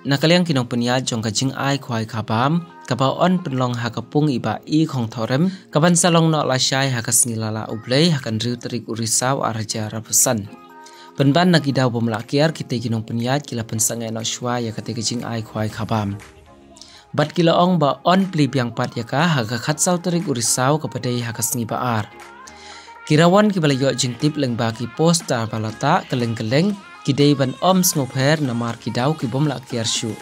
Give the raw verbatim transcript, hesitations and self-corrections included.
Na ka liang ki nongpynïaid jong ka jingai khwai khabam, kaba yn pynlong ha ka pung i Bah E. Khongthorim, kaban sa long noh lashai ha ka sngi Lala U Blei ha ka hynriew tarik u Risaw ar hajar arphew san. Pynban na ki daw bym lah kiar, kitei ki nongpynïaid ki la pynsangeh noh shuwa ïa katei ka jingai khwai khabam. Bad ki la ong ba yn plie biang pat ïa ka ha ka khatsaw tarik u Risaw kaba dei ha ka sngi ba ar. Ki rawon kiba la ïoh jingtip lyngba ki poster ba la tah kylleng kylleng, ki dei ban ym sngewpher namar ki daw ki bym lah kiar shuh.